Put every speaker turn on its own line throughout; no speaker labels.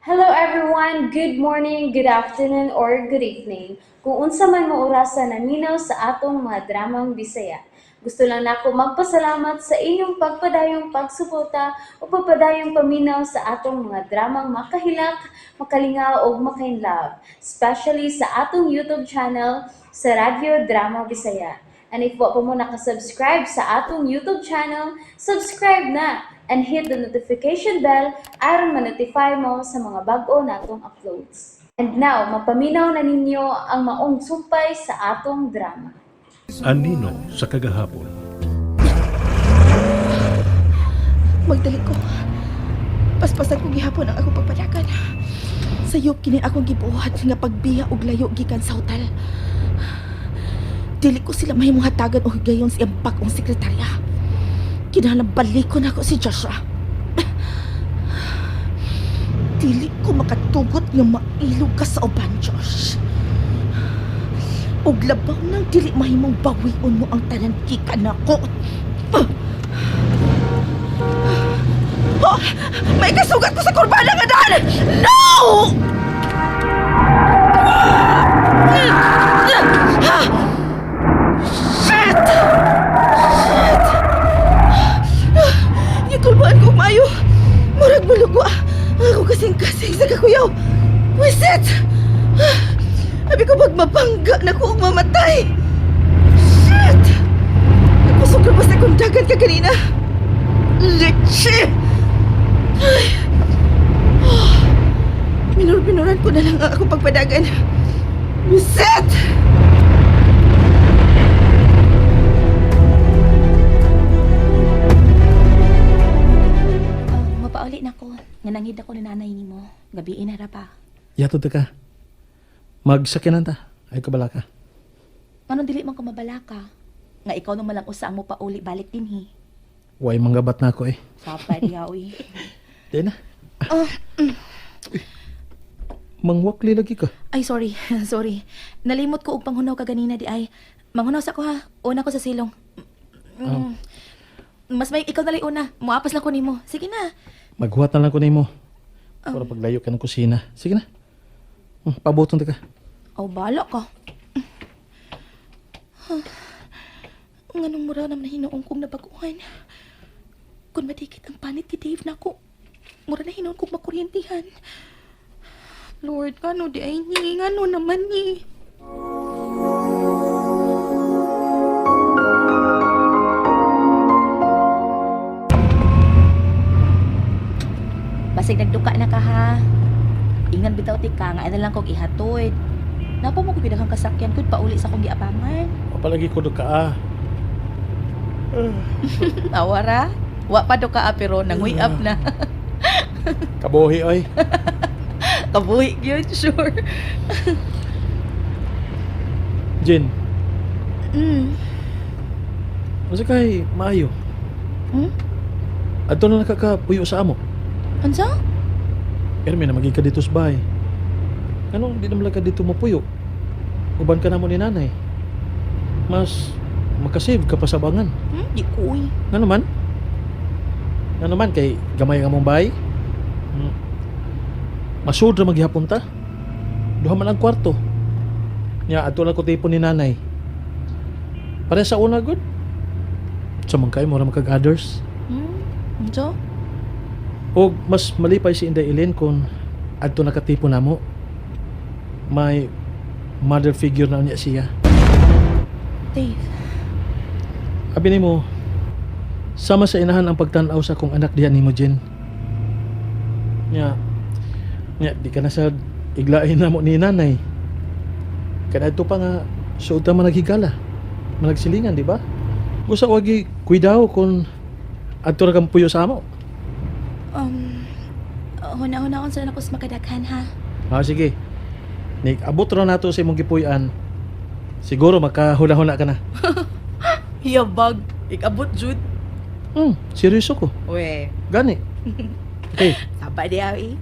Hello everyone! Good morning, good afternoon, or good evening. Kung unsa man mo orasa naminaw sa atong mga dramang Bisaya. Gusto lang nako magpasalamat sa inyong pagpadayong pagsuporta o pagpadayong paminaw sa atong mga dramang makahilak, makalingaw ug makainlove, especially sa atong YouTube channel sa Radyo Drama Bisaya. And if wa pa mo nakasubscribe sa atong YouTube channel, subscribe na and hit the notification bell aron ma-notify mo sa mga bag-o natong uploads. And now, mapaminaw na ninyo ang maong sumpay sa atong drama.
Anino sa kagahapon.
Magdali ko. Paspasan ko gihapon ang akong pagpadakan. Sayop kini akong gibuhat nga pagbiya og layo gikan sa hotel. Dili ko sila mahimong hatagan og higayon sa iyang bag-ong sekretarya. Kinahanglan balikon ako si Joshua. Dili ko makatugot nga mailog ka sa uban, Josh. Og labaw nang dili mahimong bawion mo ang tanan gikan nako. Oh, may kasugat ko sa kurbana nga daan! No! Shit! Shit! Gikulbaan ko maayo. Murag malugwa. Ako kasing-kasing sa kakuyaw. Wisit! Abi ko magmabangga na ko og mamatay. Shit! Nagkusog na ba sa akong dagan ka kanina? Leche! Minor-minoran ko na lang ang akong pagpadagan. Reset!
Oh, mapauli na ko. Nga nanghid ako ni nanay nimo. Gabiin na ra pa.
Yato ta ka. Magsakyanan ta. Ay kabala ka.
Anong dili man ko mabala ka? Nga ikaw naman lang usa ang mopauli balik dinhi.
Way manggabat na ako eh.
Sapa diha uy.
Di na. Mangwakli lagi ka.
Ay sorry, sorry. Nalimot ko og panghunaw ka ganina di ay. Manghunaw sa ko ha. Una ko sa silong. Mm. Mas may ikaw na lang una. Muapas lang ko nimo. Sige na.
Maghuwat na lang ko nimo. Para paglayo ka ng kusina. Sige na. Pabuton ta ka.
Oh, bala ka. Huh. Nganong mura naman hinuong kong nabaguhan. Kung madikit ang panit kay Dave nako, mura na hinuon kong makuryentihan. Lord, ngano di ay ni, ngano naman ni. Basig nagduka na ka ha. Ingan bitaw ti ka nga ana lang kog ihatod. Napa mo ko gidakang kasakyan kud pauli sa akong giabangan.
Papalagi ko do ka ah.
Awara. Wa pa do ka ah, pero nanguyab na.
Kabuhi oy.
Kabuhi gyud sure.
Jen, unsa kay maayo?
Hmm?
Adto na nakakapuyo sa amo.
Unsa?
Ermi na maging ka dito sa bahay. Anong di naman lang ka dito mapuyo? Uban ka na mo ni nanay. Mas makasave ka pa sa bangan.
Di ko uy.
Nga naman? Nga naman kay gamay nga mong bahay. Masud ra maghihapon ta. Duha man ang kwarto. Nya adto lang ko tipon ni nanay. Pare sa una good. Sa man kay mo ra makag others.
Unsa?
Og mas malipay si Inday Ellen kung adto nakatipo namo. May mother figure na niya siya.
Dave.
Abi nimo, sama sa inahan ang pagtan-aw sa akong anak diha nimo Jen. Nya, nya di ka na sa iglain namo ni nanay. Kadto pa nga suod ta man naghigala, managsilingan, di ba? Gusto wagi kuidaw kung adto ra kang puyo sa amo.
Huna-huna sa nako sa makadaghan ha.
Ah, sige. Nick, abot ra nato sa imong gipuy-an. Siguro makahuna-huna ka na.
Hiyabag. Ikabot, Jude.
Seryoso ko.
We,
Gani. Okay,
saba di eh.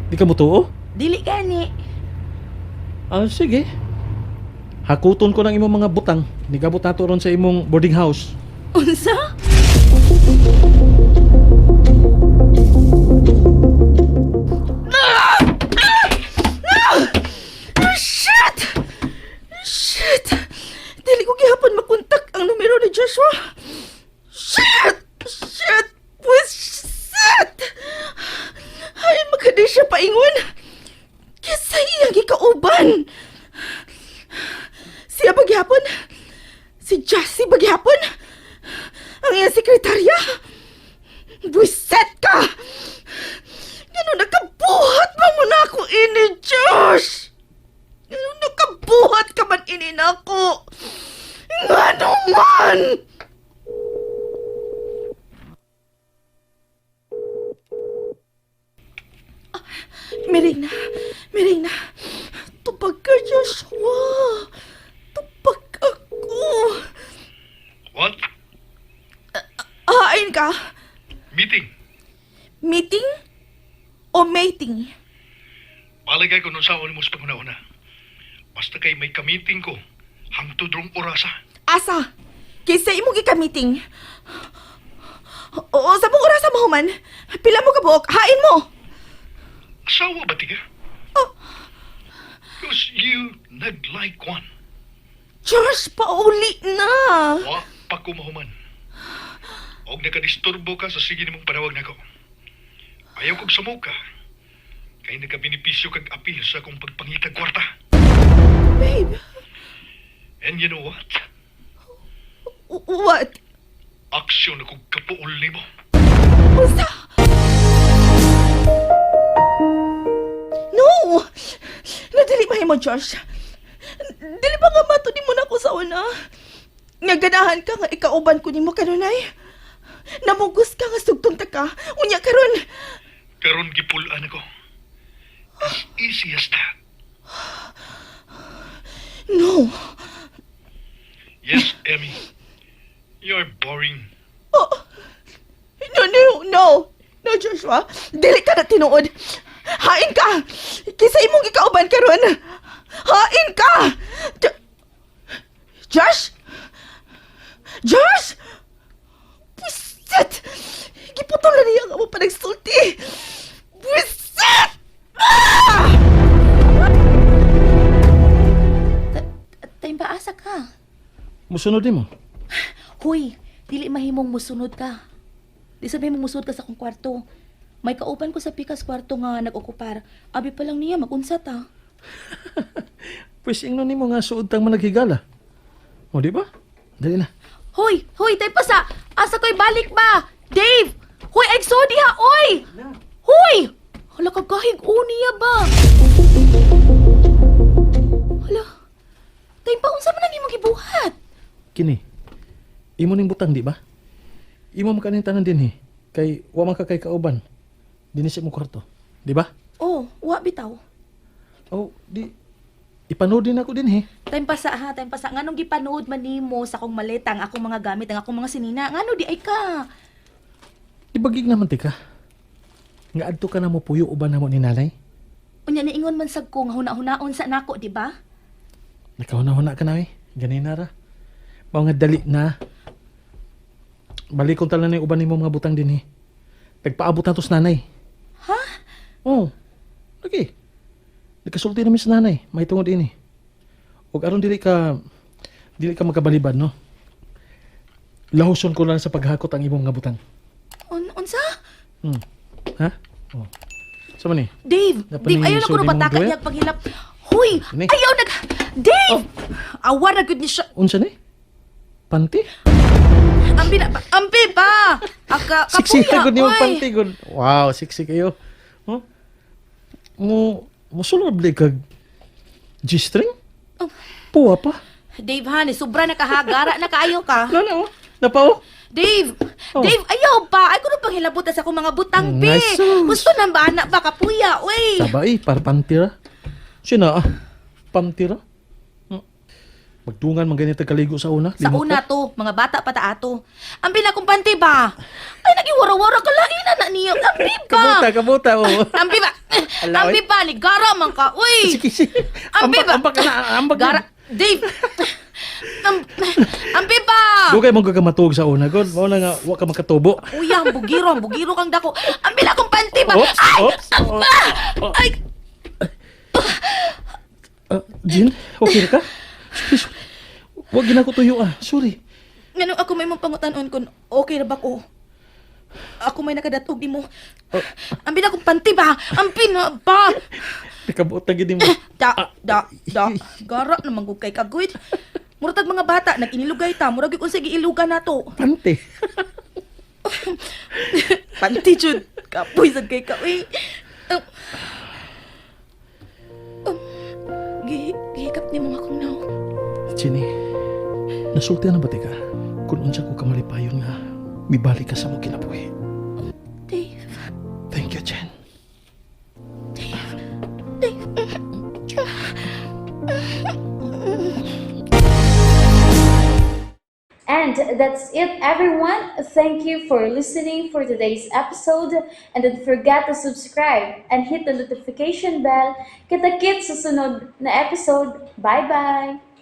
di ka mutuo?
Dili gani.
Ah, sige. Hakuton ko ng imong mga butang. Nigabot nato ron sa imong boarding house.
Unsa? ka di siya paingon? Kisa iyang gikauban. Siya paghapon? Si Jassy paghapon? Ang iyang sekretarya? Buiset ka! Ganun nakabuhat ba mo na ako ini, Josh? Ganun nakabuhat ka man ini na ako? Ngano man! Mirina, Mirina, tubag ka, Joshua. Tubag ako.
What?
Hain ka?
Meeting.
Meeting o mating?
Palagay ko nung saan mo sa panguna-una. Basta kay may kamiting ko. Hangtod rong orasa.
Asa? Kaysa imo gika-meeting. Oo, sa mong orasa mo man. Pila mo kabuok, hain mo.
Asawa ba tiga?
Oh.
Because you nag-like one.
Josh, pauli na.
Wa pa ko mahuman. Og nakadisturbo ka sa sige nimong panawag nako. Ayaw kog samuka. Kay nakabenepisyo kag apil sa akong pagpangitag kwarta.
Babe,
And you know what?
what?
Aksyon akong kapuol nimo.
Unsa? No! Nadili pa mo, Josh. Dili pa nga mato mo na ako sa una. Nga ganahan ka nga ikauban ko nimo kanunay. Namugos ka nga sugtong ta ka. Unya karon.
Karon gipulan ako. As easy as that.
No.
Yes, Emmy. You're boring.
Oh. No, no, no. No, Joshua. Dili ka na tinuod. Hain ka. Kisa imong ikauban karon. Hain ka. Josh? Josh? Buset! Giputol na niya ang amo pa nagsulti. Buset! Ah!
Time pa asa ka?
Musunod nimo.
Huy, dili mahimong musunod ka. Di sa mahimong musunod ka sa akong kwarto. May kauban ko sa pikas kwarto nga nag-okupar. Abi pa lang niya magunsa ta.
Pwes ingnon nimo nga suod tang managhigala. O di ba? Dali na.
Hoy, hoy, tay pa sa asa ko'y balik ba? Dave! Hoy, ay so diha, oy! Hoy! Hala ka gahig niya ba? Hala. Tay pa unsa man ang imong gibuhat?
Kini. Imo ning butang di ba? Imo man kaning tanan dinhi. Kay wa man ka kay kauban. Dinhi sa imong kwarto. Di ba?
Oh, wa bitaw.
Oh, di ipanood din ako dinhi.
Time pa sa ha, time pa sa nganong gipanood man nimo sa akong maleta ang akong mga gamit, ang akong mga sinina. Ngano di ay ka?
Di bagig naman tika. Nga adto ka na mo puyo uban namo ni nanay.
Unya niingon man sag ko nga huna-hunaon sa nako, di ba?
Nakahuna-huna ka na eh. Ganina ra. Mao nga dali na. Balikon talan na yung uban nimo mga butang dinhi. Nagpaabot na to sa nanay.
Ha?
Oo. Lagi. Nagkasulti namin sa nanay. May tungod ini. Ug aron dili ka magkabalibad, no? Lahuson ko lang sa paghakot ang imong mga butang.
Unsa?
Ha? Oh. Sa man ni?
Dave,
Dapat
Dave,
ni
ayaw na ko
sudi mong
bataka
duet?
niya paghilap. Huy,
Ni?
ayaw nag Dave! Awa na gud ni siya.
Unsa ni? Panty?
Ambi na ambi ba? Aka
Siksi
kapuya.
ka gud nimo
oy.
panty gud. Wow, siksi kayo. Huh? Mo musulod kag G-string?
Oh.
Puwa pa.
Dave han, eh, sobra na kahagara na kaayo ka.
Wala na oh. Napao.
Dave,
Oh.
Dave, ayaw ba? Ay kuno pang hilabot sa akong mga butang
Mm,
be.
nice. Sus.
Gusto na ba anak ba kapuya, oy.
Saba eh, para pantira. Sina ah, pantira. Magdungan man ganito kaligo sa una.
Sa
limot
una
ka.
to, mga bata pa ta ato. Ambi na kong panty ba? Ay nagiwara-wara ka lain na na niya. Ambi ba?
Kabuta, kabuta. Oh.
Ambi ba?
Ala, oy.
Ambi ba ni gara man ka. Uy.
Sige, sige.
Ambi
Ambak,
ba?
ambak na, ambak na.
Gara. Dave. Ambi ba?
Dugay mo kagamatug sa una, god. Mao na nga, wa ka makatubo.
Uya, ang bugiro kang dako. Ambi na kong panty ba?
Oops,
Ay!
oops, oh.
Ah! Ay!
Ah, Jean, okay ra ka? Sorry, sorry. Wag gina ko tuyo ah. Sorry.
Ngano ako may mong pangutanon kung okay ra ba ko?
Ako may nakadatog nimo. Ambi na akong panty ba? Ambi na ba?
Nakabuot na gid mo.
Da, da, da. Gara naman gud kay kaguid. Murag tag mga bata, nag-inilugay ta. Murag gyud unsay giilugan nato.
Pante.
Panty jud. Kapoy sad kay ka, uy. Um, um, gi gihikap nimo akong nawong.
Jenny, nasulti na ba tika? Kung unsa ko kamalipayon nga, mibalik ka sa mo kinabuhi.
Dave.
Thank you, Jen.
Dave. Dave.
And that's it, everyone. Thank you for listening for today's episode. And don't forget to subscribe and hit the notification bell. Kita-kits sa sunod na episode. Bye-bye!